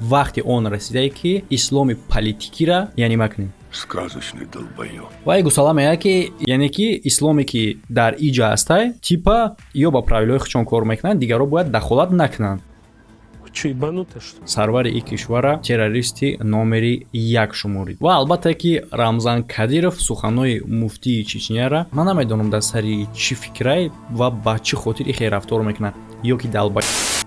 Вақти он расидае, ки исломи политикира яъне макунем. Сказочный долбоёб. Ва гусала мегӯяд, ки яъне ки исломе, ки дар иҷа ҳастай, типа ё ба правилаҳои худшон кор мекунанд, дигарро бояд дахолат накунанд. Чё, ебанутый, что ли? Сарвари ин кишвара террористи номери як шуморид. Ва албатта ки Рамзан Кадиров суханҳои муфтии Чечняра, ман намедонам, дар сари чӣ фикрай ва ба чӣ хотир ихе рафтор мекунад, ё ки далба,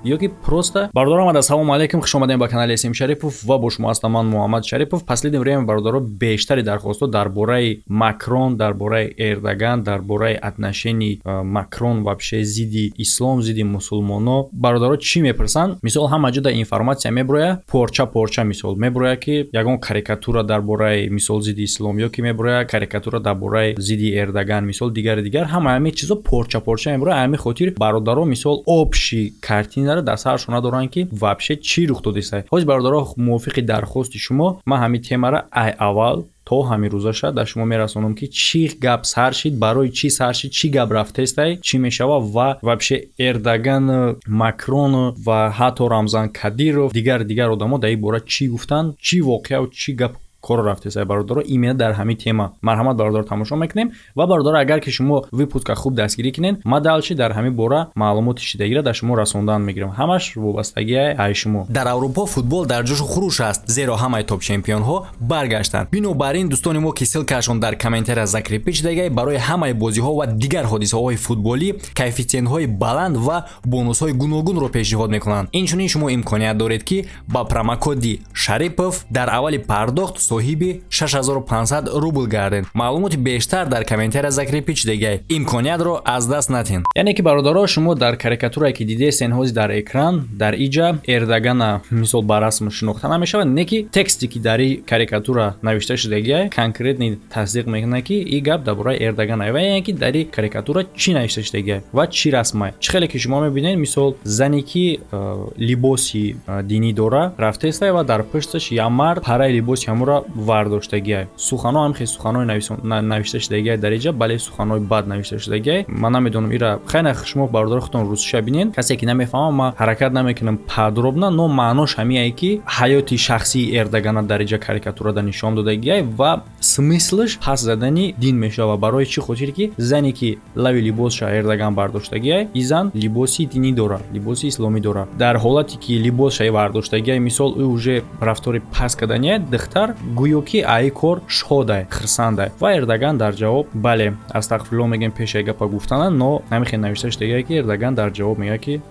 ё ки просто. Бародарам, ассалому алайкум, хуш омадем ба канали СМ Шарипов ва бо шумо ҳастам ман, Муҳаммад Шарипов. Последнее время, бародаро, бештари дархостҳо дар бораи Макрон, дар бораи Эрдоган, дар бораи отношении Макрон вообще зидди ислом, зидди мусулмоно. Бародаро, чӣ мепурсанд? Мисол, ҳама ҷода информатсия меброя порча порча. Мисол, меброя, ки ягон карикатура дар бораи, мисол, зидди ислом, ё ки меброя карикатура дар бораи зидди Эрдоган, мисол, дигари дигар. Ҳама ҳамин чизо порча порча меброя. Ҳамин хотир, бародаро, мисол, общий картинаро дар саршон надоранд, ки вообще чӣ рух додиста. Ҳози, бародаро, мувофиқи дархости шумо ман ҳамин темара ай аввал то ҳамин рӯзаша дар шумо мерасонам, ки чӣ гап сар шид, барои чӣ сар шид, чӣ гап рафтестай, чӣ мешава ва вообще Эрдоган, Макрон ва ҳатто Рамзан Кадиров, дигар дигар одамо дар ин бора чӣ гуфтанд, чӣ воқеаву чӣ гап корро рафтеса. Бародаро, именно дар ҳамин тема, марҳамат, бародаро, тамошо мекунем. Ва, бародаро, агар ки шумо выпуска хуб дастгирӣ кунед, ман дальше дар ҳамин бора маълумоти шидагиро дар шумо расондан мегирам. Ҳамаш вобастагии ай шумо. Дар Аврупо футбол дар ҷӯшу хуруш аст, зеро ҳамаи топ-чемпионҳо баргаштанд. Бинобар ин, дӯстони мо, ки ссылкаашон дар комментария закрепить шудагай, барои ҳамаи бозиҳо ва дигар ҳодисаҳои футболӣ коэффитсиентҳои баланд ва бонусҳои гуногунро пешниҳод мекунанд. Инчунин шумо имконият доред, ки ба промокоди Шарипов дар аввали пардохт соҳиби 6500 рубл гардед. Маълумоти бештар дар комментария закрепить шудагай. Имкониятро аз даст натен. Яъне ки, бародаро, шумо дар карикатурае, ки дидестен ҳозир дар экран, дар иҷа Эрдогана, мисол, ба расм шинохта намешавад, не ки тексте, ки дар и карикатура навишта шудагиа, конкретно тасдиқ мекунад, ки и гап дар бораи Эрдоган ва яъне ки дар и карикатура чӣ навишта шудагиа ва чӣ расмае. Чӣ хеле ки шумо мебинед, мисол, зане, ки либоси динӣ дора, рафтеста ва дар пушташ як мард параи либоси ҳамура вардоштагиа. Суханҳо ҳам хел суханҳои навишта шудагиа дар иҷа, бале, суханҳои бад навишта шудагиа. Ман намедонам ира, хайна, шумо, бародари худтон, русиша бинед. Касе ки намефаҳмам, ман ҳаракат намекунам подробно, но маънош ҳамиае, ки ҳаёти шахсии Эрдогана дар иҷа карикатурада нишон додагиай ва смыслаш пас задани дин мешавад. Барои чӣ хотир ки зане, ки лави либосша Эрдоган бардоштагиай, и зан либоси динӣ дора, либоси исломӣ дора. Дар ҳолате ки либосша бардоштагиай, мисол, ӯ уже рафтори пас кардания духтар, гӯё ки аи кор шодай, хирсандай. Ва Эрдоган дар ҷавоб, бале, астағфирулло мегӯем пешаи гапа гуфтана, но намехел навишта шудагиай, ки Эрдоган дар ҷавоб мегӯяд, ки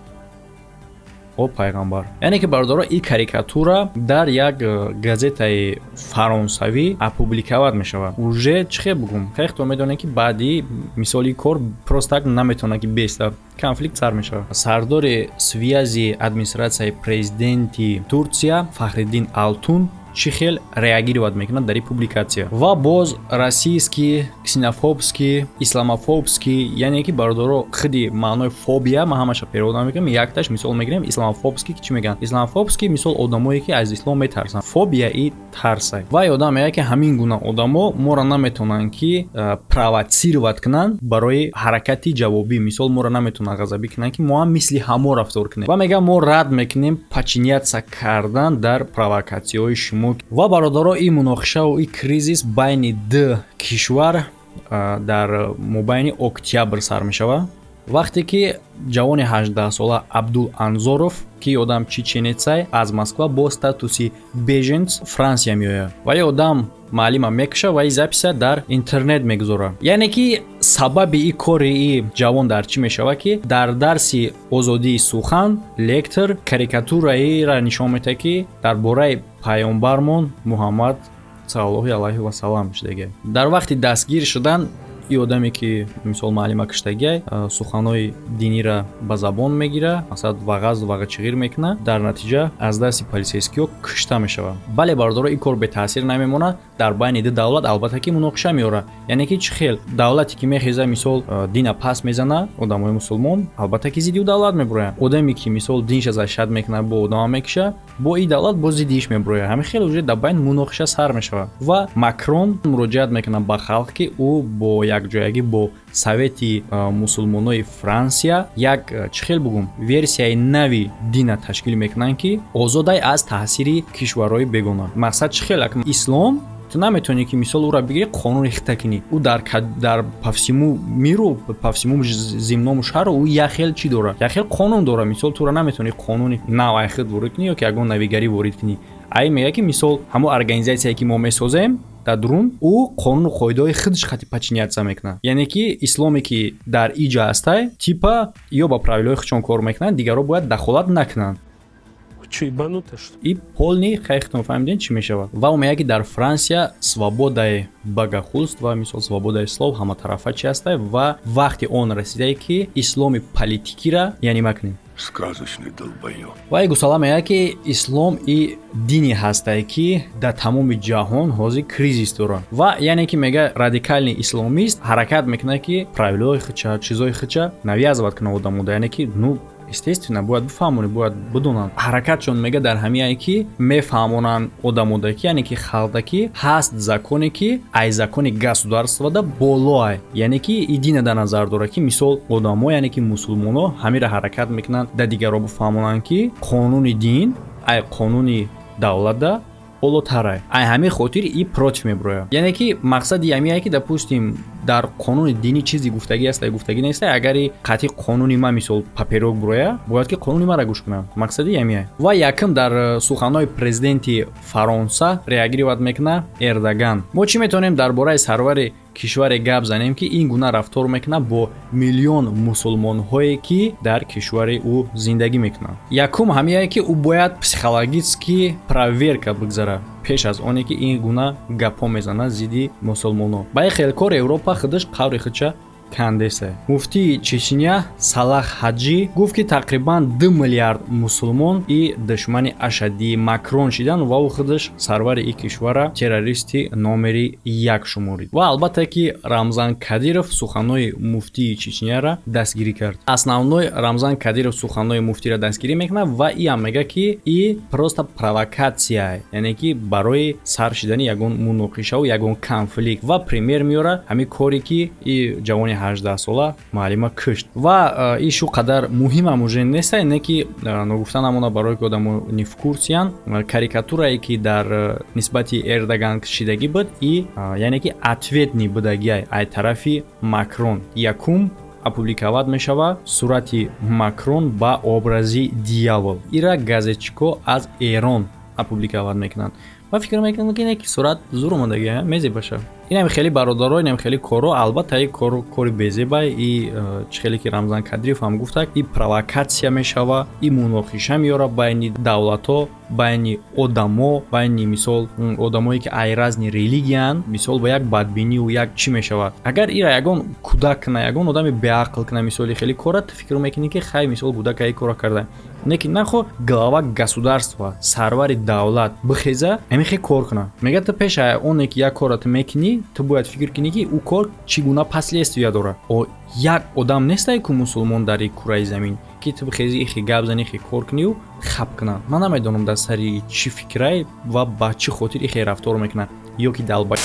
о пайғамбар. Яъне ки, бародаро, ин карикатура дар як газетаи фаронсавӣ опубликовать мешавад. Уже чӣ хел бугум, хеле медонем, ки баъди, мисоли, кор просто так наметавонад, ки беста конфликт сар мешавад. Сардори связи администратсияи президенти Турсия Фахриддин Алтун чӣ хел реагировать мекунад дар ин публикатсия? Ва боз российский, ксенофобский, исламофобский. Яъне ки, бародаро, худи маънои фобия ман ҳамаша перевод намекунам, якташ мисол мегирем. Исламофобский чӣ мегӯянд? Исламофобский, мисол, одамое, ки аз ислом метарсанд. Фобия и тарсай. Вай одам мегӯяд, ки ҳамин гуна одамо моро наметавонанд, ки провоцировать кунанд барои ҳаракати ҷавобӣ. Мисол, моро наметавонанд ғазабӣ кунанд, ки мо ҳам мисли ҳамо рафтор кунем. Ва мегӯяд, мо рад мекунем подчиняться кардан дар провокатсияҳои шумо. Ва, бародаро, ин муноқишаву ин кризис байни ду кишвар дар мобайни октябр сар мешавад, вақте ки ҷавони 18сола Абдул Анзоров, ки одам чеченецай, аз Москва бо статуси беженец Франсия меояд ва ин одам маълима мекуша ва ин записа дар интернет мегузорад. Яъне ки сабаби и кори и ҷавон дар чӣ мешавад, ки дар дарси озодии сухан лектор карикатураеро нишон медиҳад, ки дар бораи пайғомбармон Муҳаммад саллаллоҳу алайҳи васаллам шудагиа. Дар вақти дастгир шудан и одаме, ки, мисол, маълима киштагиай, суханҳои динира ба забон мегира, масалан, вағаз вағачиғир мекунад, дар натиҷа аз дасти полицейскиҳо кушта мешавад. Бале, бародаро, ин кор бетаъсир намемонад. Дар байни ду давлат, албатта ки, муноқиша меорад. Яъне ки чӣ хел давлате ки мехеза, мисол, дина пас мезана, одамои мусулмон, албатта ки, зидди ӯ давлат мебуроянд. Одаме ки, мисол, динша защищать мекунад, бо одама мекуша, бо ин давлат бо зидди иш мебурояд. Ҳамин хел уже дар байн муноқиша сар мешавад ва Макрон муроҷиат мекунад ба халқ, ки ӯ бо Якҷоягӣ бо Совети мусулмонои Франсия як, чӣ хел бугум, версияи нави дина ташкил мекунанд, ки озодай аз таъсири кишварҳои бегона. Мақсад чӣ хел? Ислом ту наметавонӣ, ки мисол ӯро бигирӣ, қонуни хита кунӣ. Ӯ дар по всему миру, по всему земному шару ӯ як хел чӣ дора, як хел қонун дора. Мисол, туро наметавонӣ қонуни нав ай худ ворид кунӣ ё ки ягон навигарӣ ворид кунӣ. Ай мега, ки мисол ҳамон организатсияе, ки мо месозем, дар дурун ӯ қонуну қоидаҳои худаш хати подчиняться мекунад. Яъне ки исломе, ки дар иҷа ҳастай, типа ё ба правилаҳои худшон кор мекунанд, дигарро бояд дахолат накунанд. Чё, ебанутая, что ли? И полный хайхтон фаҳмидем, чӣ мешавад. Ва ӯ мегӯяд, ки дар Франсия свободаи богохульства, мисол свободаи слов ҳаматарафа чи ҳастай ва вақти он расидае, ки исломи политикира яъне макунем. Сказочный долбоёб. Ва и гусала мегӯяд, ки ислом и дине ҳастае, ки дар тамоми ҷаҳон ҳозир кризис дорад. Ва яъне ки мега, радикальный исломист ҳаракат мекунад, ки правилаҳои худша, чизҳои худша навязывать кунад одамода. Яъне ки, ну, естественно, бояд бифаҳмонӣ, бояд бидонанд. Ҳаракатшон, мега, дар ҳамияе, ки мефаҳмонанд одамода, ки яъне ки халда, ки ҳаст законе, ки ай закони государствода болоай. Яъне ки и дина дар назар дорад, ки мисол одамо, яъне ки мусулмоно ҳамира ҳаракат мекунанд дар дигарро бифаҳмонанд, ки қонуни дин ай қонуни давлатда болотарай. Ай ҳамин хотир и против мебирояд. Яъне ки мақсади ҳамияе, ки, допустим, дар қонуни динӣ чизе гуфтагӣ аст, гуфтагӣ нест, агари қатъи қонуни ман мисол поперёк бироя, бояд ки қонуни маро гӯш кунанд. Мақсади ҳамияе. Ва якм дар суханҳои президенти Фаронса реагировать мекунад Эрдоган. Мо чӣ метавонем дар бораи сарвари кишваре гап занем, ки ин гуна рафтор мекунад бо миллион мусулмонҳое, ки дар кишвари ӯ зиндагӣ мекунанд? Якум ҳамияе, ки ӯ бояд психологически проверка бигзарад пеш аз оне, ки ин гуна гапҳо мезанад зидди мусулмонон. Ба ин хел кор Европа худаш қаври худша кандеса. Муфтии Чечня Салах Ҳаҷӣ гуфт, ки тақрибан 2 миллиард мусулмон и душмани ашаддии Макрон шидан ва ӯ худаш сарвари и кишвара террористи номери як шуморид. Ва албатта ки Рамзан Кадиров суханҳои муфтии Чечняра дастгирӣ кард. Основной Рамзан Кадиров суханҳои муфтиро дастгирӣ мекунад ва иам мега, ки и просто провокатсия, яъне ки барои сар шидани ягон муноқишаву ягон конфликт. Ва пример меорад ҳамин коре, ки и ҷавони 18сола муаллима кушт. Ва иш ӯ қадар муҳимам уже неста, не ки ногуфта намона, барое ки одамо не в курсе ян, карикатурае, ки дар нисбати Эрдоган кшидагӣ буд, и яъне ки ответный будагиай ай тарафи Макрон. Якум опубликовать мешавад сурати Макрон ба образи дьявол. Ира газетчико аз Эрон опубликовать мекунанд. Ман фикр мекунам, ки не ки сурат зур омадаги мезебаша. Инам хеле, бародаро, инам хеле коро. Албатта, и кор кори безебай. И чӣ хеле ки Рамзан Кадиров ҳам гуфта, и провокатсия мешава, и муноқиша меёра байни давлатҳо, байни одамо, байни мисол одамое, ки ай разный религиянд. Мисол, ба як бадбинию як чӣ мешавад. Агар ира ягон кӯдак куна, ягон одами беақл куна, мисоли хеле кора, ту фикр мекунӣ, ки хай, мисол, кӯдака и кора карда. Не ки нахо глава государства, сарвари давлат бихеза, ҳамин кор куна. Мега, ту пеша оне ки як кора ту мекунӣ, ту бояд фикр кунӣ, ки ӯ кор чӣ гуна последствия дорад. Як одам нестай ку мусулмон дар кураи замин, ки ту бихези, ихи гап зани, ихи кор кунию хап кунанд. Ман намедонам, дар сари чӣ фикрай ва ба чӣ хотир ихе рафтор мекунад, ё ки далба,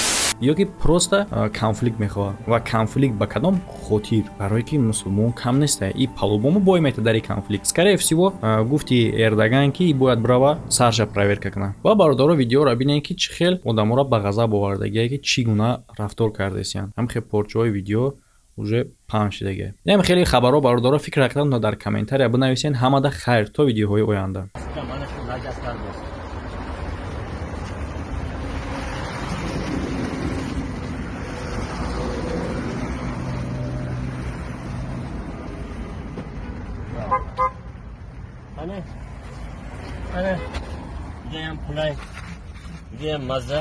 ё ки просто конфликт мехоҳад. Ва конфликт ба кадом хотир? Барое ки мусулмон кам неста, и по-любому бой мета дар и конфликт. Скорее всего, гуфти Эрдоган, ки бояд брава сарша проверка кунад. Ва, бародаро, видеоро бинед, ки чӣ хел одаморо ба ғазаб овардагие, ки чӣ гуна рафтор кардесиянд. Ҳам хел порчаҳои видео уже паҳн шудагия. Инам хеле хабарҳо, бародаро. Фикр кардам, дар комментария бинависен. Ҳамада хайр, то видеоҳои оянда. Mana shu najaslar bo'lsin. Ana, ana, judayam qulay, judayam mazza.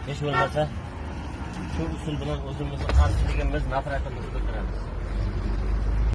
Hech bo'lmasa shu usul bilan o'zimizni qarshiligimiz, nafratimizni bildiramiz.